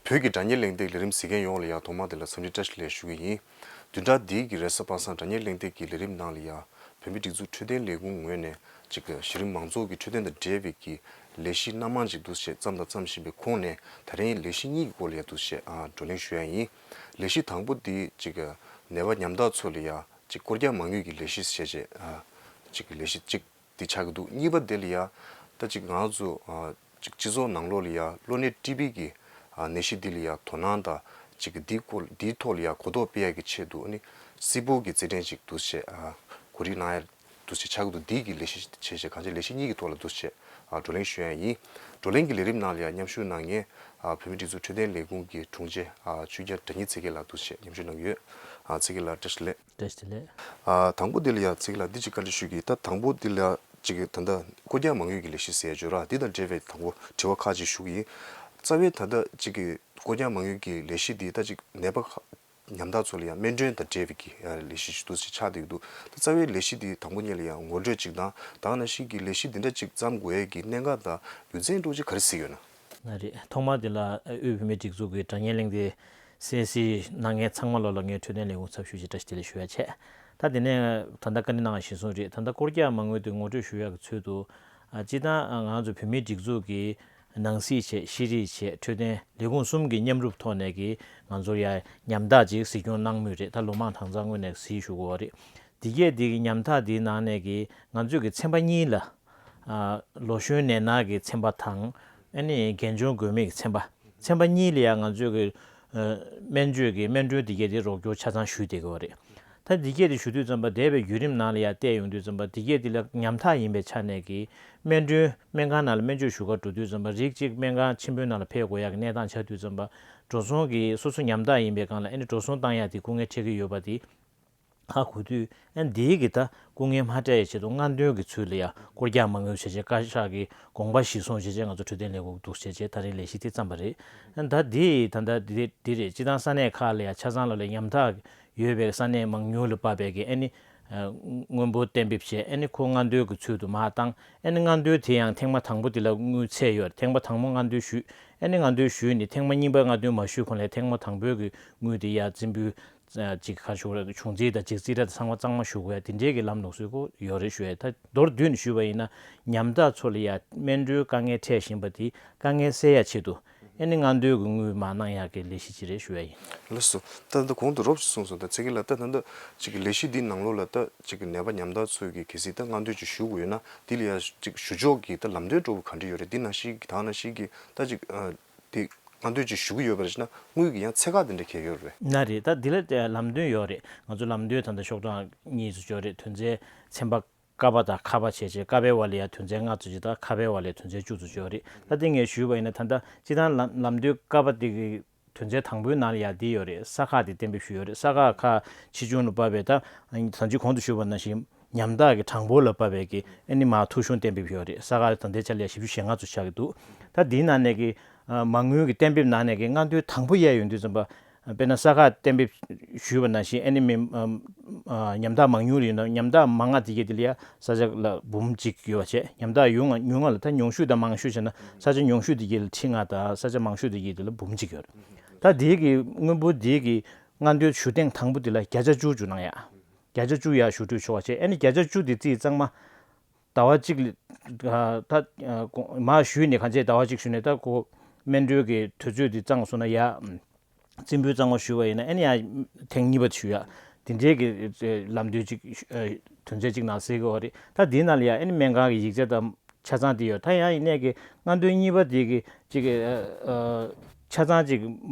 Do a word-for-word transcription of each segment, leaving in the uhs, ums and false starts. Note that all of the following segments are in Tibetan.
བོད་ཀྱི་དྲ་བརྙན་གླེང་སྟེགས་ལས་རིམ་གཟིགས་མཁན་ཡོངས་ལ་ཡང་ཐོག་མར་དེ་ལ་འཚམས་འདྲི་བཀྲ་ཤིས་བདེ་ལེགས་ཞུ་གི་ཡིན། བདུན་ཕྲག་འདིའི་གི་རེས་གཟའ་པ་སངས་དྲ་བརྙན་གླེང་སྟེགས་ཀྱི་ལས་རིམ་ནང་ལ་ཡང་བོད་མིའི་སྒྲིག་འཛུགས་འཕྲོད་བསྟེན་ལས་ཁུངས་ངོས་ནས་ཅིག་གཞི་རིམ་མང་ཚོགས་ཀྱི་འཕྲོད་བསྟེན་དང་འབྲེལ་བའི་གི་ལས་གཞི་སྣ་མང་ཅིག་འདུག་སེ་བརྩམས་དང་བརྩམ་བཞིན་པའི་ཁོངས་ནས་ད་རིང་ལས་གཞི་གཉིས་ཀྱི་སྐོར་ལ་ཡང་འདུག་སེ་ཨ་བགྲོ་གླེང་ཞུ་ཡ་ཡིན། ལས་གཞི་དང་པོ་འདི་ཅིག་ནད་པ་ཉམ་ཐག་ཚོ་ལ་ཡང་ཅིག་སྐོར་རྒྱག་མ་དངུལ་གྱི་ལས་གཞི་ཞེས་བྱས་ཨ་ཅིག་གི་ལས་གཞི་ཅིག་འདི་ཆགས་ཀྱི་འདུག་གཉིས་པ་དེ་ལ་ཡ། ད་ཅིག་ང་ཚོ་ཨ་ཅིག་སྤྱི་ཚོགས་ནང་ལོགས་ལ་ཡ་གློ་ནད་ཊི་བི་གི་ཨ་ནད་གཞི་འདི་ལ་ཡ་དོ་སྣང་དང་ཅིག་འདི་སྐོར་འདིའི་ཐོག་ལ་ཡ་གོ་རྟོགས་སྤེལ་ཡ་གི་ཆེད་དུ་ཨ་ནི་སིལ་སྤོལ་གྱི་རྩེད་འགྲན་ཅིག་འདུག་སེ་ཨ་གོ་སྒྲིག་གནང་ཡ་འདུག་སེ་ཆགས་ཀྱི་འདུག་འདི་གི་ལས་གཞི་བྱས་བྱས་གང་ཅི་ལས་གཞི་གཉིས་ཀྱི་ཐོག་ལ་འདུག་སེ་ཨ་བགྲོ་གླེང་ཞུ་ཡ་ཡིན། བགྲོ་གླེང་གི་ལས་རིམ་ནང་ལ་ཡ་མཉམ་ཞུགས་གནང་མཁན་ཨ་བོད་མིའི་སྒྲིག་འཛུགས་འཕྲོད་བསྟེན་ལས་ཁུངས་ཀྱི་དྲུང་ཆེ་ཨ་ཆོས་རྒྱལ་དགྲ་གཉེན་ཚེ་རྒྱལ་ལགས་འདུག་སེ་མཉམ་ཞུགས་གནང་གི་ཡོད། ཨ་ཚེ་རྒྱལ་ལགས་བཀྲ་ཤིས་བདེ་ལེགས། བཀྲ་ཤིས་བདེ་ལེགས། ཨ་དང་པོ་འདི་ལ་ཡ་ཚིག་ལ་འདི་ཅིག་བཀའ་འདྲི་ཞུ་གི་ད་དང་པོ་འདི་ལ་ཡ་ཅིག་གི་ད་ལྟ་སྐོར་རྒྱག་མ་དངུལ་གྱི་ལས་གཞི་ཟེར་ཡ་བརྗོད་ར་འདི་དང་འབྲེལ་བའི་དང་པོ་དྲི་བ་ཁག་ཅིག་ཞུ་གི་ཡིན། རྩ་བའི་ད་ལྟ་ཅིག་གི་སྐོར་རྒྱག་མ་དངུལ་གྱི་ལས་གཞི་འདི་ད་ཅིག་ནད་པ་ཁག་ཉམ་ཐག་ཚོ་ལ་ཡ་སྨན་གྲོན་དང་འབྲེལ་བའི་གི་ཡ་ལས་གཞི་ཞིག་ཏུ་ཅིག་ཆགས་བསྡད་ཀྱི་འདུག་ད་རྩ་བའི་ལས་གཞི་འདི་དང་པོ་ཉིད་ལ་ཡ་ངོ་སྤྲོད་ཅིག་དང་ད་ག་ནང་བཞིན་གྱི་ལས་གཞི་འདི་འདྲ་ཅིག་བརྩམ་དགོས་ཡ་གི་གནད་འགག་དང་རྒྱུ་མཚན་འདྲ་ཅིག་ག་རེ་གཟིགས་ཡོད་ན། ན་རེད། ཐོག་མར་དེ་ལ་དབུས་བོད་མིའི་སྒྲིག་འཛུགས་ཀྱི་དྲ་བརྙན་གླེང་སྟེགས་གསན་གཟིགས་གནང་མཁན་ཚང་མ་ལོ་ལ་ངས་འཕྲོད་བསྟེན་ལས་ཁུངས་ཚབ་ཞུས་ཀྱིས་བཀྲ་ཤིས་བདེ་ལེགས་ཞུ་ཡ་བྱས། ད་དེ་ནས་ད་ལྟ་བཀའ་འདྲི་གནང་བ་གཞིར་བཟུང་རེད། ད་ལྟ་སྐོར་རྒྱག་མ་དངུལ་དེ་ངོ་སྤྲོད་ཞུ་ཡག་གི་ཚུལ་དུ། ཨ་སྤྱིར་བཏང་ང་ཚོ་བོད་མིའི་སྒྲིག་འཛུགས་ཀྱི་ནང་སྲིད་བྱས་ཤེས་རིག་བྱས་འཕྲོད་བསྟེན་ལས་ཁུངས་གསུམ་གྱི་མཉམ་རུབ་ཐོག་ནས་ཀྱི་ང་ཚོར་ཡ་ཉམ་ཐག་ཅིག་གཟིགས་སྐྱོང་གནང་མུས་རེད། ད་ལོ་མང་གྲངས་ཚང་ངོས་ནས་གཟིགས་ཞུ་དགོས་པ་རེད། དེ་གས་དེ་གི་ཉམ་ཐག་དེའི་ནང་ནས་ཀྱི་ང་ཚོས་ཀྱི་ཚན་པ་གཉིས་ལ། ཨ་ལོ་གཞོན་ནད་མནར་གྱི་ཚན་པ་དང་། ཨ་ནི་རྒན་གཞོན་འགོས་མེད་ཀྱི་ཚན་པ། ཚན་པ་གཉིས་ལ་ཡང་ང་ཚོས་ཀྱི་ཨ་སྨན་བཅོས་ཀྱི་སྨན་གྲོན་འདི་གས་དེ་རོགས་སྐྱོར་ཆ་ཚང་ཞུས་བསྡད་ཀྱི་ཡོད་རེད། ད་འདི་གས་དེ་ཞུ་དུས་ཙམ་པ་འདས་པའི་བརྒྱུད་རིམ་ནང་ལ་ཡང་བལྟས་ཡོང་དུས་ཙམ་པ་འདི་གས་དེ་ལ་ཉམ་ཐག་ཡིན་པའི་ཆ་ནས་ཀྱི་སྨན་གྲོན་སྨན་ཁང་ནང་ལ་སྨན་བཅོས་ཞུ་གར་འགྲོ་དུས་ཙམ་པ་རིགས་གཅིག་སྨན་ཁང་ཆེན་པོའི་ནང་ལ་ཕེབས་དགོས་ཡག་གི་གནས་སྟངས་ཆགས་དུས་ཙམ་པ་འགྲོ་སོང་གི་སོ་སོ་ཉམ་ཐག་ཡིན་པའི་སྒང་ལ་ཨ་ནི་འགྲོ་སོང་བཏང་ཡག་དེ་སྐུ་ངལ་འཕྲད་ཀྱི་ཡོད་པ་དེ། ཧ་གོ་དུས་ཨ་འདིའི་གི་ད་སྐུ་ངལ་མ་སྤྲད་ཡའི་ཆེད་དུ་སྔ་འདོན་གྱི་ཚུལ་ལ་ཡ་སྐོར་རྒྱག་མ་དངུལ་བྱས་རྗེས་བཀའ་ཤག་གི་དགོངས་པ་གཞིར་བཟུང་བྱས་རྗེས་ང་ཚོ་འཕྲོད་བསྟེན་ལས་ཁུངས་འདུག་བྱས་རྗེས་ད་རེས་ལས་གཞི་དེ་བརྩམས་པ་རེད། ཨ་ད་འདི་ད་ལྟ་འདི་འདི་རེད། སྤྱི་བཏང་ས་གནས་ཁག་ལ་ཡ་ཆ་ཚང་ལ་ལ་ཉམ་ཐག་ཡོད་པའི་ས་གནས་མང་ཉུང་ལ་དཔག་པའི་གི་ཨ་ནི་ཨ་དངུལ་འབོར་གཏན་འབེབས་བྱས་ཨ་ནི་ཁོ་སྔ་འདོན་གྱི་ཚུལ་དུ་མར་བཏང་། ཨ་ནི་སྔ་འདོན་དེ་ཡང་ཐེངས་མ་དང་པོ་དེ་ལ་དངུལ་ཚད་ཡོད་རེད། ཐེངས་མ་དང་པོ་སྔ་འདོན་ཞུས། ཨ་ནི་སྔ་འདོན་ཞུས་ནས་ཐེངས་མ་གཉིས་པ་སྔ་འདོན་མ་ཞུས་གོང་ལ་ཐེངས་མ་དང་པོའི་གི་དངུལ་དེ་ཡ་རྩིས་འབུལ། ཅིག་ཁ་ཤོར་བ་བྱུང་རྩིས་དང་ཅིག་རྩིས་ཁྲ་དང་ཚང་མ་གཙང་མ་ཞུ་དགོས་ཡ་དེ་འདྲའི་གི་ལམ་ལུགས་སྲོལ་གོ་ཡོད་རེད་ཞུ་ཡ། ད་མདོར་བསྡུས་ནས་ཞུས་པ་ཡིན་ན་ཉམ་ཐག་ཚོ་ལ་ཡ་སྨན་གྲོན་དཀའ་ངལ་འཕྲད་བཞིན་པ་དེ་དཀའ་ངལ་སེལ་ཡ་ཆེད་དུ་ཨ་ནི་སྔ་འདོན་གི་དངུལ་མར་གནང་ཡ་གི་ལས་གཞི་ཅིག་རེད་ཞུ་ཡ་ཡིན། ལགས་སོ། ད་ད་གོང་དུ་རོབ་ཅིག་གསུངས་སོང་། ད་ཚེ་རྒྱལ་ལགས་ད་ད་ད་ཅིག་གི་ལས་གཞི་འདི་ནང་ལོགས་ལ་ད་ཅིག་གི་ནད་པ་ཉམ་ཐག་ཚོས་གི་གལ་སྲིད་ད་སྔ་འདོན་ཅིག་ཞུ་དགོས་ཡོད་ན་འདི་ལ་ཡ་ཅིག་ཞུ་ཕྱོགས་གི་ད་ལམ་སྟོན་འདྲ་བོ་ག་འདྲ་ཡོད་རེད། འདི་ནང་བཞིན་གི་ད་ནང་བཞིན་གི་ད་ཅིག་ཨ། དེ་སྔ་འདོན་ཅིག་ཞུ་གི་ཡོད་པ་རེད་ན་དངུལ་གྱི་ཡང་ཚད་བཀག་དེ་འདྲ་གང་ཡོད་རེད། ན་རེད། ད་འདི་ལ་ལམ་སྟོན་ཡོད་རེད། ང་ཚོ་ལམ་སྟོན་ད་ལྟ་ཤོག་གྲངས་གཉིས་སུ་ཡོད་རེད། དོན་ཚན་ཚན་པ་ཀ་པ་དང་ཁ་པ་བྱས་རྗེས་ཀ་པའི་བར་ལ་ཡང་དོན་ཚན་ལྔ་ཙམ་ཅིག་དང་ཁ་པའི་བར་ལ་ཡང་དོན་ཚན་བཅུ་ཙམ་ཡོད་རེད། ད་དེ་ངས་ཞུས་པ་ཡིན་ན་ད་ལྟ་སྤྱིར་བཏང་ལམ་ལམ་སྟོན་ཀ་པ་དེ་གི་དོན་ཚན་དང་པོའི་ནང་ལ་ཡང་འདི་ཡོད་རེད། ས་ཁག་དེ་གཏན་འབེབས་ཞུས་ཡོད་རེད། ས་ཁག་ཁག་ཆེ་ཆུང་ལ་དཔག་པའི་ད་ད་ཅི་གོང་དུ་ཞུས་པ་ནང་བཞིན། ཉམ་ཐག་གི་གྲངས་འབོར་ལ་དཔག་པའི་གི་ཨ་ནི་མར་ཐོ་གཞུང་གཏན་འབེབས་ཡོད་རེད། ས་ཁག་ད་ལྟའི་ཆ་ལ་བཞི་བཅུ་ཞེ་ལྔ་ཙམ་ཆགས་ཀྱི་འདུག་ད་འདིའི་ནང་ནས་ཀྱི་ཨ་མ་དངུལ་གྱི་གཏན་འབེབས་ནང་ནས་ཀྱི་སྔ་འདོན་དང་པོ་གཡས་གཡོན་དུ་ཙམ་པ། དཔེར་ན་ས་ཁག་གཏན་འབེབས་ཞུས་པ་ནང་བཞིན་ཨ་ནི་མི་ཨ་ཨ་ཉམ་ཐག་མང་ཉུང་ལ་ཡིན་ན་ཉམ་ཐག་མང་ང་དེ་གའི་དེ་ལ་ཡ་ས་ཆ་ལ་འབུམ་གཅིག་ཡོད་པ་བྱས། ཉམ་ཐག་ཡོང་ང་ཉུང་ང་ལ་ད་ཉུང་ཤོས་དང་མང་ཤོས་བྱས་ན་ས་ཆ་ཉུང་ཤོས་དེ་གའི་ལ་ཁྲི་ལྔ་དང་ས་ཆ་མང་ཤོས་དེ་གའི་དེ་ལ་འབུམ་གཅིག་ཡོད་རེད། ད་དེའི་གི་དངུལ་འབོར་དེའི་གི་སྔ་འདོན་ཞུ་ཐེངས་དང་པོ་དེ་ལ་བརྒྱ་ཆ་བཅུ་བཅུ་གནང་ཡ། བརྒྱ་ཆ་བཅུ་ཡར་ཞུ་སྤྲོད་ཆོག་པ་བྱས། ཨ་ནི་བརྒྱ་ཆ་བཅུ་དེ་རྩིས་གཙང་མ་ཟླ་བ་གཅིག་ལ་ད་མར་ཞུས་ནས་གང་བྱས་ཟླ་བ་གཅིག་ཞུས་ནས་ད་ཁོ་སྨན་གྲོན་གྱི་དུས་ཚོད་དེ་གཙང་སོང་ན་ཡ། རྩིས་འབུལ་གཙང་མ་ཞུས་པ་ཡིན་ན་ཨ་ནི་ཡ་ཐེངས་གཉིས་པ་ཞུ་ཡ། དེ་འདྲའི་གི་ལམ་སྟོན་གཅིག་དོན་ཚན་གཅིག་ནང་གསལ་གི་ཡོད་རེད། ད་དེའི་ནང་ལ་ཡ་ཨ་ནི་སྨན་ཁང་གི་ཡིག་ཆ་དང་། ཆ་ཚང་དེ་ཡོད། ད་ཡང་ཡིན་ནའི་གི་སྔ་འདོན་གཉིས་པ་དེ་གི་ཅིག་གི་ཨ་ཨ་ཆ་ཚང་ཅིག་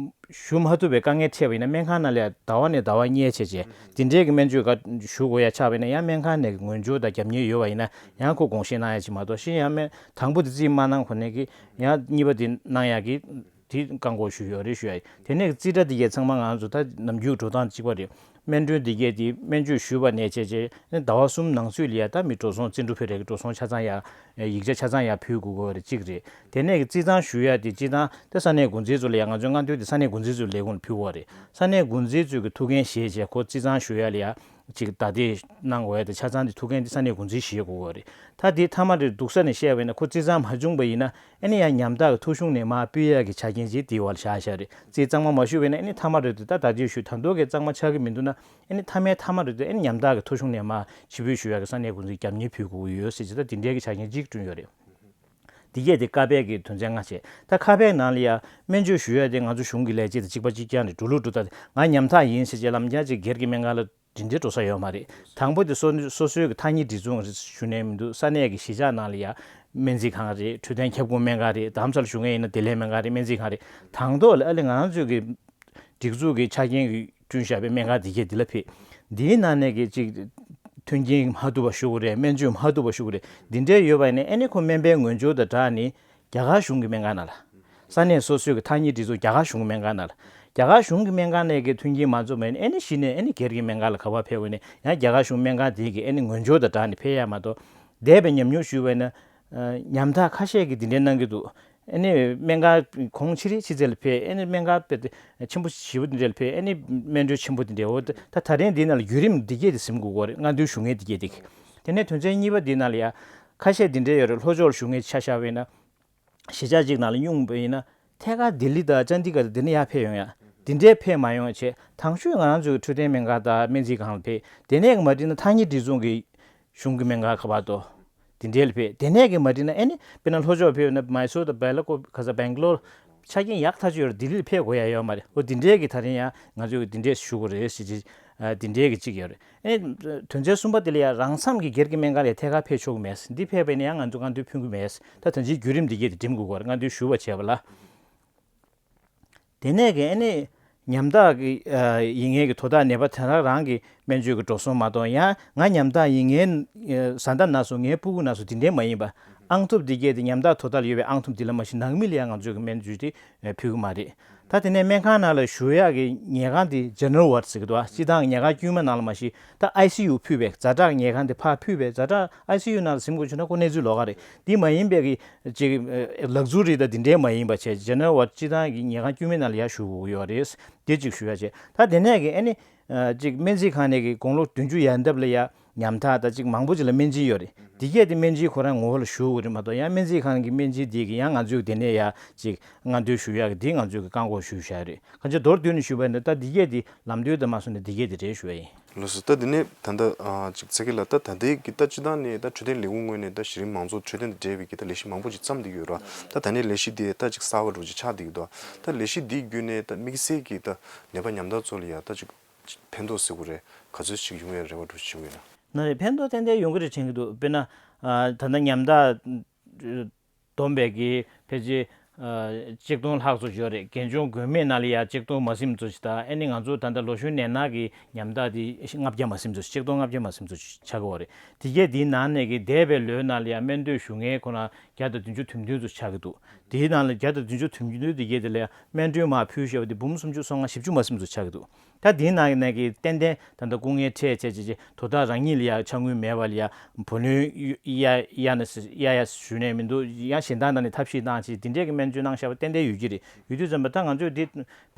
ཞུ་མ་ཐུབ་པའི་དཀའ་ངལ་འཕྲད་པ་ཡིན་ན་སྨན་ཁང་ནང་ལ་ཡང་ཟླ་བ་ནས་ཟླ་བ་སྙེལ་བྱས་བྱས་དེ་འདྲའི་གི་སྨན་བཅོས་ག་ཞུ་དགོས་ཡ་ཆགས་པ་ཡིན་ན་ཡང་སྨན་ཁང་ནས་གི་ངོས་སྦྱོར་དང་རྒྱབ་གཉེར་ཡོད་པ་ཡིན་ན་ཡང་ཁོ་དགོངས་བཞེས་གནང་ཡ་ཅིག་མ་གཏོགས་གཞན་ཡང་སྨན་དང་པོ་དེ་རྩིས་མ་གནང་གོང་ནས་གི་ཡང་གཉིས་པ་དེ་གནང་ཡ་གི་དེ་བཀག་འགོག་ཞུས་ཡོད་རེད་ཞུ་ཡ་ཡིན། དེ་ནས་རྩིས་ཁྲ་དེ་གས་ཚང་མ་ང་ཚོ་ད་ནམ་རྒྱུན་འགྲོ་སྟངས་གཅིག་པ་རེད། སྨན་གྲོན་དེ་གས་དེ་སྨན་བཅོས་ཞུས་པ་ནས་བྱས་རྗེས་ཟླ་བ་གསུམ་ནང་ཚུད་ལ་ཡ་ད་མི་འགྲོ་སོང་རྩིས་འབྲུ་ཕུད་རེ་གི་འགྲོ་སོང་ཆ་ཚང་ཡ་ ཡིག་ཆ་ཆ་ཚང་ཡར་ཕུལ་དགོས་ཀྱི་ཡོད་རེད། གཅིག་རེད། དེ་ནས་ཀྱི་རྩིས་གཙང་ཞུ་ཡ་དེ་སྤྱིར་བཏང་དེ་ས་གནས་འགོ་འཛིན་ཚོ་ལ་ཡ། ང་ཚོའི་སྔ་འདོན་དེ་ས་གནས་འགོ་འཛིན་ཚོའི་ལས་ཁུངས་ལ་ཕུལ་བ་རེད། ས་གནས་འགོ་འཛིན་ཚོས་ཀྱི་ཐུགས་འགན་བཞེས་བྱས་ཁོ་རྩིས་གཙང་ཞུ་ཡ་ལ་ཡ་ཅིག་བདའ་འདེད་གནང་དགོས་ཡ་དེ་ཆ་ཚང་དེ་ཐུགས་འགན་དེ་ས་གནས་འགོ་འཛིན་བཞེས་དགོས་ཀྱི་ཡོད་རེད། ད་དེ་མཐའ་མ་རེད་འདུག་ས་ནས་བཤད་པ་ཡིན་ན་ཁོ་རྩིས་གཙང་མ་བྱུང་བ་ཡིན་ན་ཨ་ནི་ཡ་ཉམ་ཐག་གི་ཐོ་གཞུང་ནས་མར་སྤེལ་ཡ་གི་ཆ་རྐྱེན་ཅིག་དེའི་བར་བཞག་བཞག་རེད། རྩིས་གཙང་མ་མ་ཞུས་པ་ཡིན་ན་ཨ་ནི་མཐའ་མ་རེད་དེ་ད་བདའ་འདེད་ཞུས་ད་མདོ་གི་གཙང་མ་ཆགས་ཀྱི་མི་འདུག་ན། ཨ་ནི་མཐའ་མའི་མཐའ་མ་རེད་དེ་ཨ་ནི་ཉམ་ཐག་གི་ཐོ་གཞུང་ནས་མར་ཕྱིར་འབུད་ཞུ་ཡག་གི་ས་གནས་འགོ་འཛིན་རྒྱབ་གཉེར་ཕུལ་དགོས་ཀྱི་ཡོད་ཟེར་གྱི་ད་དེ་འདྲའི་གི་ཆ་རྐྱེན་གཅིག་བསྐྲུན་ཡོད་རེད། འདི་གས་དེ་ཁ་པར་གྱི་དོན་ཚན་ལྔ་བྱས། ད་ཁ་པར་ནང་ལ་ཡ་སྨན་བཅོས་ཞུ་ཡག་དེ་ང་ཚོ་གཞུང་གི་ལས་བྱེད་དང་གཅིག་པ་གཅིག་རྐྱང་རེད། འགྲོ་ལུགས་འགྲོ་སྟངས་དེ་ང་ཉམ་ཐག་ཡིན་ཟེར་བྱས་ལམ་རྐྱང་ཅིག་སྒེར་གྱི་སྨན་ཁང་ལ་འདི་འདྲའི་འགྲོ་ས་ཡོད་མ་རེད། དང་པོ་དེ་སོ་སོ་སོའི་གི་ཐག་ཉེ་སྒྲིག་འཛུགས་ཞུ་ནས་མི་འདུག་ས་གནས་ཀྱི་གཞིས་ཆགས་ནང་ལ་ཡ་སྨན་རྩིས་ཁང་རེད། འཕྲོད་བསྟེན་ཁྱབ་ཁོངས་སྨན་ཁང་རེད། རྡ་རམ་ས་ལ་ཞུ་མཁན་ཡིན་ན་བདེ་ལེགས་སྨན་ཁང་རེད། སྨན་རྩིས་ཁང་རེད། དང་ཐོག་ལ་ཨ་ལེ་ང་རང་ཚོའི་གི་སྒྲིག་འཛུགས་ཀྱི་ཆ་རྐྱེན་གྱིས་བསྐྲུན་བཞག་པའི་སྨན་ཁང་དེ་གས་འདི་ལ་ཕེབས། འདིའི་ནང་ནས་ཀྱི་ཅིག་མཐུན་རྐྱེན་མ་ཐུབ་པ་ཞུ་དགོས་རེད། སྨན་བཅོས་མ་ཐུབ་པ་ཞུ་དགོས་རེད། འདི་འདྲའི་ཡོད་པ་ཡིན་ན་ཨ་ནི་ཁོ་སྨན་པའི་ངོས་སྦྱོར་དང་སྦྲགས་ནས་རྒྱ་གར་གཞུང་གི་སྨན་ཁང་ནང་ལ། ས་གནས་སོ་སོའི་གི་ཐག་ཉེ་སྒྲིག་འཛུགས་རྒྱ་གར་གཞུང་གི་སྨན་ཁང་ནང་ལ། རྒྱ་གར་གཞུང་གི་སྨན་ཁང་ནས་ཀྱི་མཐུན་རྐྱེན་མ་འཛོམས་པ་ཡིན་ན་ཨ་ནི་གཞི་ནས་ཨ་ནི་སྒེར་གྱི་སྨན་ཁང་ལ་ག་པར་ཕེབས་པ་ཡིན་ན་ཡང་རྒྱ་གར་གཞུང་སྨན་ཁང་དེ་གི་ཨ་ནི་ངོས་སྦྱོར་དང་སྦྲགས་ནས་ཕེབས་ཡ་མ་གཏོགས། འདས་པའི་ཉམས་མྱོང་ཞུས་པ་ཡིན་ན། ཉམ་ཐག་ཁ་ཤས་ཀྱིས་འདི་འདྲའི་གནང་གི་འདུག་ཨ་ནི་སྨན་ཁང་གོང་ཕྱིར་ཕྱི་རྩལ་ལ་ཕེབས། ཨ་ནི་སྨན་ཁང་དཔེ་ཆེན་པོ་ཞེ་པོ་འདི་འདྲ་ལ་ཕེབས། ཨ་ནི་སྨན་གྲོན་ཆེན་པོ་འདི་འདྲ། འོ་ད་ད་རིང་འདི་ནང་ལ་བརྒྱུད་རིམ་འདི་གས་དེ་ཟིན་དགོས་ཀྱི་རེད། སྔ་འདོན་ཞུ་མཁན་འདི་གས་དེ། དེ་ནས་དོན་ཚན་གཉིས་པ་འདི་ནང་ལ་ཡ། ཁ་ཤས་འདི་འདྲ་ཡོད་རེད། ལྷོ་ཕྱོགས་ལ་བཞུགས་མཁན་ཆ་བཞག་པ་ཡིན་ན། གཞིས་ཆགས་གཅིག་ནང་ལ་སྙུང་བ་ཡིན་ན། ཐད་ཀར་ལྡི་ལི་དང་ཅན་དི་གྷར་འདི་ནས་ཡར་ཕེབས་ཡོང་ཡ། འདི་འདྲའི་ཕེབས་མ་ཡོང་བྱས་དང་ཤོས་ང་རང་ཚོའི་འཕྲོད་བསྟེན་སྨན་ཁང་དང་སྨན་རྩིས་ཁང་ལ་ཕེབས། དེ་ནས་མ་འགྲིག་ན་ཐག་ཉེ་སྒྲིག་འཛུགས་ཀྱི་གཞུང་གི་སྨན་ཁང་ག་པར་དུ། དེ་འདྲའི་ལ་ཕེབས། དེ་ནས་ཀྱི་མ་འགྲིག་ན་ཨ་ནི་དཔེར་ན་ལྷོ་ཕྱོགས་ཕེབས་ན་མའི་སོར་དང་སྦེལ་ཀོབ་ག་ས་སྦེང་ག་ལོར་ཆ་རྐྱེན་ཡག་ཐག་ཆོད་ཡོད་རེད། ལྡི་ལིར་ཕེབས་དགོས་ཡ་ཡོད་མ་རེད། འོ་དེ་འདྲའི་གི་ད་རིང་ཡང་ང་ཚོས་གི་དེ་འདྲས་ཞུ་དགོས་རེད་ཟེར་གྱི་ཨ་དེ་འདྲའི་གི་གཅིག་ཡོད་རེད། ཨ་ནི་དོན་ཚན་གསུམ་པ་དེ་ལ་ཡང་རང་མཚམས་ཀྱི་སྒེར་གྱི་སྨན་ཁང་ལ་ཐད་ཀར་ཕེབས་ཆོག་གི་མེད། འདི་ཕེབས་པ་ཡིན་ན་ཡང་ང་ཚོས་སྔ་འདོན་ཕུལ་གི་མེད། ད་ད་ཅིའི་བརྒྱུད་རིམ་འདི་གས་དེ་འགྲིམ་དགོས་ཀྱི་རེད། སྔ་འདོན་ཞུ་བ་བྱས་པ་ལ། དེ་ནས་ཀྱི་ཨ་ནི་ཉམ་ཐག་གི་ཨ་ཡིན་མཁན་གྱི་དོ་བདག་ནད་པ་དེ་དག་རང་གི་སྨན་བཅོས་ཀྱི་འགྲོ་སོང་མ་གཏོགས། ཡང་ང་ཉམ་ཐག་ཡིན་མཁན་ཨ་བཟའ་ཟླ་ན་སོང་། ངའི་སྤུ་གུ་ན་སོང་། དེ་འདྲའི་མ་ཡིན་པ། ཨང་ཐོབ་འདི་གས་དེ་ཉམ་ཐག་དོ་བདག་ལ་ཡོད་པའི་ཨང་ཐོབ་འདི་ལ་མ་གཞི་ནང་མི་ལ་ཡང་ང་ཚོས་ཀྱི་སྨན་བཅོས་དེ་ཨ་ཕུལ་གྱི་མ་རེད། ད་དེ་ནས་སྨན་ཁང་ནང་ལ་བཞུགས་ཡག་གི་ཉལ་ཁང་དེ་ཇེ་ནེ་རལ་ཝར་ཌི་ཟེར་གྱི་འདུག་ཨ། སྤྱིར་བཏང་གི་ཉལ་ཁང་དཀྱུས་མ་ནང་ལ་མ་གཞི་ད་ཨའི་སི་ཡུ་ཕུད་པའི་ཛ་དྲག་ཉལ་ཁང་དེ་ཕར་ཕུད་པའི་ཛ་དྲག་ཨའི་སི་ཡུ་ནང་ལ་ཟིན་དགོས་བྱུང་ན་ཁོ་གནས་ཚུལ་ལོགས་ཀ་རེད། འདི་མ་ཡིན་པའི་གི་ཅིག་ལག་འཛུལ་རིགས་དང་འདི་འདྲའི་མ་ཡིན་པ་བྱས། ཇེ་ནེ་རལ་ཝར་ཌི་སྤྱིར་བཏང་གི་ཉལ་ཁང་དཀྱུས་མའི་ནང་ལ་ཡར་བཞུགས་དགོས་ཀྱི་ཡོད་རེད། དེ་གཅིག་ཞུ་ཡ་བྱས། ད་དེ་ནས་ཀྱི་ཨ་ནི་ཅིག་སྨན་རྩིས་ཁང་ནས་ཀྱི་དགུང་ལོ་བདུན་ཅུ་ཡར་འདབ་ལ་ཡ་ཉམ་ཐག་དང་ཅིག་མང་པོ་ཅིག་ལ་སྨན་སྦྱིན་ཡོད་རེད། འདི་གས་དེ་སྨན་སྦྱིན་ཁོ་རང་ངོ་བོ་ལ་ཞུ་དགོས་རེད་མ་གཏོགས། ཡང་སྨན་རྩིས་ཁང་གི་སྨན་སྦྱིན་འདི་གི་ཡང་ང་ཚོས་དེ་ནས་ཡ་ཅིག་སྔ་འདོན་ཞུ་ཡག་གི་འདི་ང་ཚོས་ཀྱི་བཀག་འགོག་ཞུས་བཞག་རེད། གང་ཅི་མདོར་བསྡུས་ནས་ཞུས་པ་ཡིན་ན་ད་འདི་གས་དེ་ལམ་སྟོན་དང་མ་སོང་ནས་འདི་གས་དེ་རེད་ཞུ་ཡ་ཡིན། ལགས་སོ། ད་འདི་ནས་ད་ལྟ་ཨ་ཅིག་ཚེ་སྐྱིད་ལགས། ད་ད་ལྟའི་གི་ད་སྤྱིར་བཏང་ནས་ད་འཕྲོད་བསྟེན་ལས་ཁུངས་ངོས་ནས་ད་གཞི་རིམ་མང་གཙོ་འཕྲོད་བསྟེན་དང་འབྲེལ་བའི་གི་ད་ལས་གཞི་མང་པོ་ཅིག་བརྩམས་བསྡད་ཡོད་ར། ད་ད་ནས་ལས་གཞི་དེ་ད་ཅིག་གསར་པ་འདྲ་པོ་ཅིག་ཆགས་བསྡད་ཀྱི་འདུག་ད་ལས་གཞི་འདི་བརྒྱུད་ནས་ད་དམིགས་བསལ་གྱི་ད་ནད་པ་ཉམ་ཐག་ཚོ་ལ་ཡ་ད་ཅིག་ཕན་ཐོགས་ཟེར་དགོས་རེད། ག་ཚོད་ཅིག་ཡོང་བའི་རེ་བ་འདྲ་པོ་ཅིག་བྱེད་ཀྱི་ཡོད་ན། ན་རེ་ཕན་ཐོགས་ཏན་ཏན་ཡོང་གི་རེད་དྲན་གྱི་འདུག་དཔེར་ན་ཨ་ད་ལྟ་ཉམ་ཐག་བསྡོམས་པས་ཀྱི་ཕལ་ཆེར་ཨ་གཅིག་སྟོང་ལྷག་ཙམ་ཡོད་རེད། རྒན་གཞོན་འགོས་མེད་ནང་ལ་ཡ་གཅིག་སྟོང་མ་ཟིན་ཙམ་ཞིག་དང་། ཨ་ནི་ང་ཚོ་ད་ལྟ་ལོ་གཞོན་ནད་མནར་གྱི་ཉམ་ཐག་དེ་ལྔ་བརྒྱ་མ་ཟིན་ཙམ་ཞིག་གཅིག་སྟོང་ལྔ་བརྒྱ་མ་ཟིན་ཙམ་ཞིག་ཆགས་ཀྱི་ཡོད་རེད། དེ་གས་དེའི་ནང་ནས་ཀྱི་འདས་པའི་ལོའི་ནང་ལ་ཡ་སྨན་བསྟོད་ཞུ་མཁན་ཁོ་ན་བརྒྱ་དང་བདུན་ཅུ་དོན་བདུན་ཙམ་ཆགས་ཀྱི་འདུག་དེའི་ནང་ལ་བརྒྱ་དང་བདུན་ཅུ་དོན་བདུན་དེ་གས་དེ་ལ་ཡ་སྨན་གྲོན་མར་ཕུལ་བཞག་པ་དེ་འབུམ་སུམ་ཅུ་སོ་ལྔ་བཞི་བཅུ་མ་ཟིན་ཙམ་ཆགས་ཀྱི་འདུག་ད་དེའི་ནང་ནས་ཀྱི་ཏན་ཏན་ད་ལྟ་སྐུ་ངལ་འཕྲད་བྱས་བྱས་བྱས་དོ་བདག་རང་ཉིད་ལ་ཡ་ཆ་དངུལ་མེད་པ་ལ་ཡ་བུ་ལོན་གཡར་གཡར་ན་གཡར་ཡ་ཞུས་ནས་མི་འདུག་ཡང་གཞན་དག་ནང་ནས་ཐབས་ཤེས་གནང་བྱས་དེ་འདྲས་ཀྱི་སྨན་བཅོས་གནང་བཞག་པ་ཏན་ཏན་ཡོད་ཀྱི་རེད། ཡོད་དུས་ཙམ་པ་ད་ང་ཚོས་འདི་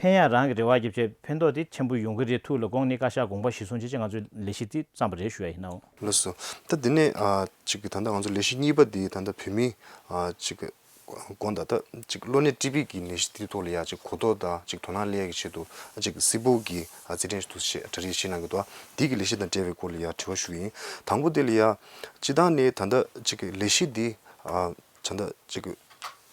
ཕན་ཡག་རང་གི་རེ་བ་བརྒྱབ་བྱས་ཕན་ཐོགས་དེ་ཆེན་པོ་ཡོང་གི་རེད། ཐུགས་ལ་དགོངས་ནས་བཀའ་ཤག་དགོངས་པ་གཞིར་བཟུང་བྱས་བྱས་ང་ཚོས་ལས་གཞི་འདི་བརྩམས་པ་རེད་ཞུ་ཡ་ཡིན་ནོ། ལགས་སོ། ད་འདི་ནས་ཨ་ཅིག་གི་ད་ལྟ་ང་ཚོ་ལས་གཞི་གཉིས་པ་འདི་ད་ལྟ་བོད་མི་ཨ་ཅིག་གི་དགོངས་དག་ད་ཅིག་གློ་ནད་ཊི་བི་གི་ནད་གཞི་དེའི་ཐོག་ལ་ཡ་ཅིག་གོ་རྟོགས་དང་ཅིག་དོ་སྣང་སླེབས་ཡ་གི་ཆེད་དུ་ཨ་ཅིག་སིལ་བུ་གི་ཨ་རྩེད་འགྲན་ཞིག་ཏུ་བྱས་གྲ་སྒྲིག་བྱེད་གནང་གི་འདུག་འདི་གི་ལས་གཞི་དང་འབྲེལ་བའི་སྐོར་ལ་ཡ་དྲི་བ་ཞུ་གི་ཡིན། དང་པོ་དེ་ལ་ཡ་སྤྱིར་བཏང་ནས་ད་ལྟ་ཅིག་གི་ལས་གཞི་འདི་ཨ་ད་ལྟ་ཅིག་གི་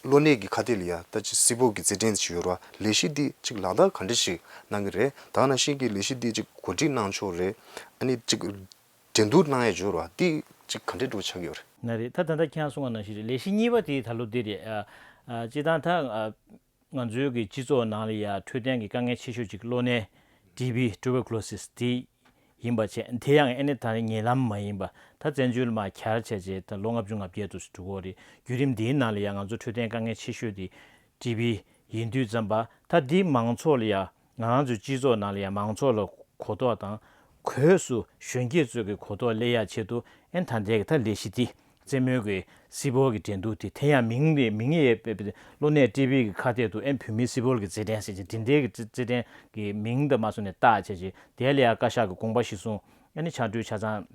གློ་ནད་ཀྱི་ཁ་གཏད་ལ་ཡ་ད་ཅིག་སིལ་བུ་གི་རྩེད་འགྲན་ཞིག་ཡོད་ར། ལས་གཞི་འདི་ཅིག་ལག་བསྟར་ག་འདྲ་ཞིག་གནང་གི་རེད། ད་ག་ནང་བཞིན་གྱི་ལས་གཞི་འདི་ཅིག་གོ་སྒྲིག་གནང་ཕྱོགས་རེད། ཨ་ནི་ཅིག་འགྲན་བསྡུར་གནང་ཡས་འབྱོར་བ་འདི་ཅིག་ག་འདྲའི་འགྲོ་ཆགས་ཀྱི་ཡོད་རེད། ན་རེད། ད་ད་ལྟ་ཁྱེད་རང་གསུངས་པ་ནང་བཞིན་རེད། ལས་གཞི་གཉིས་པ་དེ་ད་ལོ་འདི་རེད། ཨ་ཨ་སྤྱིར་བཏང་ད་ཨ་ང་ཚོའི་གི་སྤྱི་ཚོགས་ནང་ལ་ཡ་འཕྲོད་བསྟེན་གྱི་དཀའ་ངལ་ཆེ་ཤོས་ཅིག་གློ་ནད་ཊི་བི་ཊུ་བར་ཀུ་ལོ་སིས་དེ་ཡིན་པ་བྱས། དེ་ཡང་ཨ་ནི་ད་ཉེ་ལམ་མ་ཡིན་པ་ད་བཙན་བྱོལ་མར་གྱར་བྱས་བྱས་ད་ལོ་ལྔ་བཅུ་ང་བརྒྱད་དུ་འགྲོ་གི་རེད། བརྒྱུད་རིམ་འདིའི་ནང་ལ་ཡ་ང་ཚོ་འཕྲོད་བསྟེན་དཀའ་ངལ་ཆེ་ཤོས་དེ་ཊི་བི་ཡིན་དུས་ཙམ་པ་ད་འདི་མང་ཚོགས་ལ་ཡ་ང་རང་ཚོའི་སྤྱི་ཚོགས་ནང་ལ་ཡ་མང་ཚོགས་ལ་གོ་རྟོགས་དང་། སྒོས་སུ་གཞོན་སྐྱེས་ཚོས་ཀྱི་གོ་རྟོགས་སླེབས་ཡ་ཆེད་དུ་ཨེ་ད་ལྟའི་གི་ད་ལས་གཞི་འདི་ རྩེད་མོའི་གི་སི་པོལ་གྱི་འགྲན་བསྡུར་དེ་དེ་ཡང་མིང་དེ་མིང་ཡས་པའི་གློ་ནད་ཊི་བི་གི་ཁ་གཏད་དུ་ཨེ་བོད་མིའི་སི་པོལ་གྱི་རྩེད་འགྲན་ཟེར་གྱི་དེ་འདྲའི་གི་རྩེད་རྩེད་འགྲན་གྱི་མིང་དང་མ་སོང་ནས་བཏགས་བྱས་ཀྱི་དེ་ལ་ཡང་བཀའ་ཤག་གི་དགོངས་པ་གཞིར་བཟུང་ཨ་ནི་ཕྱག་གྲོལ་ཆ་ཚང་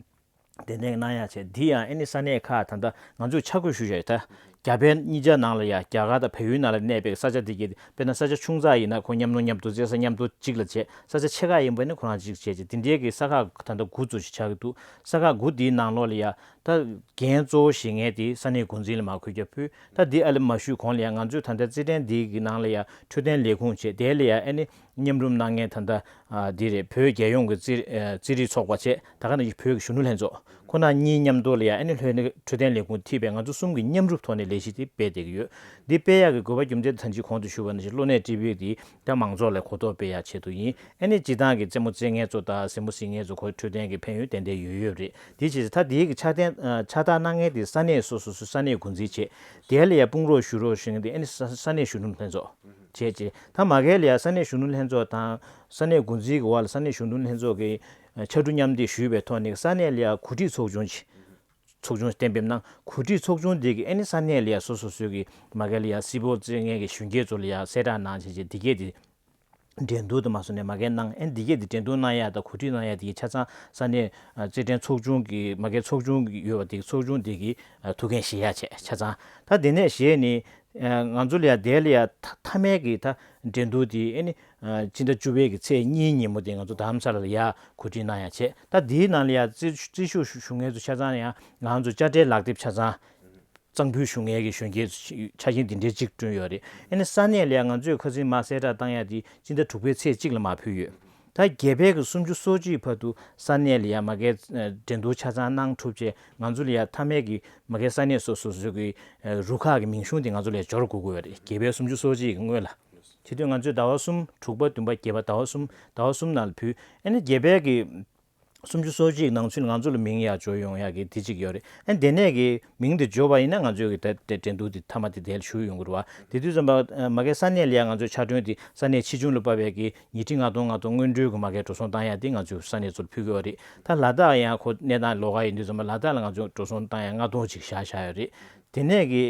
དེ་འདྲའི་གནང་ཡག་བྱས། འདི་ཡང་ཨ་ནི་ས་གནས་ཁག་ད་ལྟ་ང་ཚོས་ཆ་བགོས་ཞུ་བྱས་ད་རྒྱ་བལ་གཉིས་ཆ་ནང་ལ་ཡང་རྒྱ་གར་དང་བལ་ཡུལ་ནང་ལ་གནས་པའི་ས་ཆ་དེ་གའི་དཔེར་ན་ས་ཆ་ཆུང་ཙག་ཡིན་ན་ཁོ་མཉམ་ནོར་མཉམ་དུ་རྩེད་ས་མཉམ་དུ་གཅིག་ལ་བྱས། ས་ཆ་ཆེ་ཁག་ཡིན་པ་ནི་ཁོ་རང་གཅིག་བྱས་ཀྱི་དེ་འདྲའི་གི་ས་ཁག་ད་ལྟ་དགུ་ཙམ་ཞིག་ཆགས་ཀྱི་འདུག་ས་ཁག་དགུ་དེའི་ནང་ལོགས་ལ་ཡང་ད་འགན་གཙོ་བོ་བཞེས་མཁན་དེ་ས་གནས་འགོ་འཛིན་ལ་མར་འཁོད་རྒྱུ་ཕུལ། ད་འདི་ཨ་ལེ་མ་ཞུས་གོང་ལ་ཡང་ང་ཚོས་ད་ལྟ་རྩེད་འགྲན་འདི་གི་ནང་ལ་ཡང་འཕྲོད་བསྟེན་ལས་ཁུངས་བྱས། དེ་ལ་ཡང་ཨ་ནི་མཉམ་རུབ་གནང་མཁན་ད་ལྟ་ཨ་འདི་རེད། བོད་རྒྱལ་ཡོངས་ཀྱི་རྩེད་རྩེད་རིགས་ཚོགས་པ་བྱས། ད་ག་ནང་བཞིན་བོད་ཀྱི་གཞོན་ནུ་ལྷན་ཚོགས་ཁོ་ན་གཉིས་མཉམ་དུ་ལ་ཡང་ཨ་ནི་ལྷོད་ནི་འཕྲོད་བསྟེན་ལས་ཁུངས་ཐིག་པས་ང་ཚོ་གསུམ་གྱི་མཉམ་རུབ་ཐོག་ནས་ལས་གཞི་དེ་སྤེལ་བསྡད་ཀྱི་ཡོད། འདི་སྤེལ་ཡག་གི་དགོས་པ་རྒྱུ་མཚན་ད་ཅི་གོང་དུ་ཞུས་པ་ནང་བཞིན་གློ་ནད་ཊི་བི་འདི་ད་མང་ཚོགས་ལ་གོ་རྟོགས་སྤེལ་ཡག་ཆེད་དུ་ཡིན། ཨ་ནི་སྤྱི་བཏང་གི་རྩེད་མོ་རྩེད་མཁན་ཚོ་དང་གཟིགས་མོ་གཟིགས་མཁན་ཚོ་ཁོ་འཕྲོད་བསྟེན་གྱི་ཕན་ཡོན་ཏན་ཏན་ཡོད་ཡོད་རེད། དེ་བྱས་ཙང་ད་དེའི་གི་ཕྱག་ཕྱག་རྟགས་གནང་མཁན་དེ་ས་གནས་སོ་སོ་སོའི་ས་གནས་འགོ་འཛིན་བྱས། དེ་ལ་ཡང་དཔུང་རོགས་ཞུ་རོགས་ཞུ་མཁན་དེ་ཨ་ནི་ས་ས་གནས་གཞོན་ནུ་ལྷན་ཚོགས་བྱས་རྗེས་ད་མ་གལ་ལ་ཡང་ས་གནས་གཞོན་ནུ་ལྷན་ཚོགས་དང་ས་གནས་འགོ་འཛིན་གྱི་འོག་ལ་ས་གནས་གཞོན་ནུ་ལྷན་ཚོགས་ཀྱི་ཕྱར་གྲུ་མཉམ་འདེགས་ཞུས་པའི་ཐོག་ནས་ས་གནས་ལ་ཡང་གོ་སྒྲིག་ཚོགས་ཆུང་ཅིག་ཚོགས་ཆུང་གཏན་འབེབས་གནང་། གོ་སྒྲིག་ཚོགས་ཆུང་དེ་གིས་ཨ་ནི་ས་གནས་ལ་ཡང་སོ་སོ་སོའི་གི་མ་གལ་ལ་ཡང་སི་པོལ་རྩེད་མཁན་གྱི་གཞོན་སྐྱེས་ཚོ་ལ་ཡང་གསལ་བསྒྲགས་གནང་བྱས་རྗེས་འདི་གས་དེ་འགྲན་བསྡུར་དུ་མ་སོང་ནས་མ་གལ་གནང་། ཨ་ནི་འདི་གས་དེ་འགྲན་བསྡུར་གནང་ཡག་དང་གོ་སྒྲིག་གནང་ཡག་དེ་གི་ཆ་ཚང་ས་གནས་རྩེད་འགྲན་ཚོགས་ཆུང་གི་མ་གལ་ཚོགས་ཆུང་གི་ཡོད་པ་དེ་གི་ཚོགས་ཆུང་དེ་གི་ཐུགས་འགན་བཞེས་ཡག་བྱས་ཆ་ཚང་ད་དེ་ནས་བཞེས་ནས། ང་ཚོ་ལ་ཡང་དེ་ལ་ཡང་མཐའ་མཐའ་མའི་གི་ད་འགྲན་བསྡུར་དེ་ཨ་ནི་ཕྱི་ཟླ་བཅུ་པའི་གི་ཚེས་གཉིས་ཉིན་མོ་དེ་ང་ཚོ་རྡ་རམ་ས་ལ་ལ་ཡང་གོ་སྒྲིག་གནང་ཡག་བྱས། ད་དེའི་ནང་ལ་ཡང་རྩིས་རྩིས་ཞུ་ཞུ་མཁན་ཚོ་ཆ་ཚང་ཡང་ང་ཚོ་དཔྱ་ཁྲལ་ལག་དེབ་ཆ་ཚང་གཙང་ཕུད་ཞུ་མཁན་གི་གཞོན་སྐྱེས་ཚོ་ཆ་ཆེན་དེ་འདྲའི་གཅིག་བསྐྲུན་ཡོད་རེད། ཨ་ནི་ས་གནས་ལ་ཡང་ང་ཚོས་ཁ་སང་མར་གསལ་བསྒྲགས་བཏང་ཡག་དེ་ཕྱི་ཟླ་དྲུག་པའི་ཚེས་གཅིག་ལ་མར་ཕུལ་ཡོད། ད་རྒྱལ་བལ་གྱི་སུམ་ཅུ་སོ་གཅིག་བར་དུ་ས་གནས་ལ་ཡང་མ་གལ་འགྲན་བསྡུར་ཆ་ཚང་གནང་ཐུབ་ཆེད་ང་ཚོ་ལ་ཡང་མཐའ་མའི་གི་མ་གལ་ས་གནས་སོ་སོ་སོ་གི་རུ་ཁག་གི་མིང་གཞུང་དེ་ང་ཚོ་ལ་ཡང་འབྱོར་དགོས་ཀྱི་ཡོད་རེད། རྒྱལ་བལ་སུམ་ཅུ་སོ་གཅིག་གི་སྔོན་ལ། དེ་དུས་ང་ཚོས་ཟླ་བ་གསུམ་དྲུག་པ་བདུན་པ་བརྒྱད་པ་ཟླ་བ་གསུམ་ཟླ་བ་གསུམ་ནང་ལ་ཕུལ། ཨ་ནི་རྒྱལ་བལ་གི་སུམ་ཅུ་སོ་གཅིག་ནང་ཚུད་ང་ཚོ་ལ་མིང་ཡར་འབྱོར་ཡོང་ཡག་གི་དེ་གཅིག་ཡོད་རེད། ཨ་ནི་དེ་ནས་གི་མིང་དེ་འབྱོར་བ་ཡིན་ན་ང་ཚོས་གི་ད་དེ་འགྲན་བསྡུར་དེ་མཐའ་མ་དེ་དེ་ལ་ཞུགས་ཡོང་གི་རེད་བ། དེ་དུས་ཙམ་པ་མ་གལ་ས་གནས་ལ་ཡང་ང་ཚོའི་ཕྱར་གྲོན་དེ་ས་གནས་ཆེ་ཆུང་ལ་དཔག་པའི་གི་ཉིས་ཁྲི་ལྔ་སྟོང་ལྔ་སྟོང་སྔོན་འགྲོའི་གི་མ་གལ་འགྲོ་སོང་བཏང་ཡག་དེ་ང་ཚོས་ས་གནས་ཚོ་ལ་ཕུལ་གི་ཡོད་རེད། ད་ལ་དྭགས་ཡང་ཁོ་གནས་སྟངས་ལོགས་ཀ་ཡིན་དུས་ཙམ་པ་ལ་དྭགས་ལ་ང་ཚོས་འགྲོ་སོང་བཏང་ཡག་ལྔ་སྟོང་ཅིག་བཞག་བཞག་ཡོད་རེད། དེ་ནས་གི་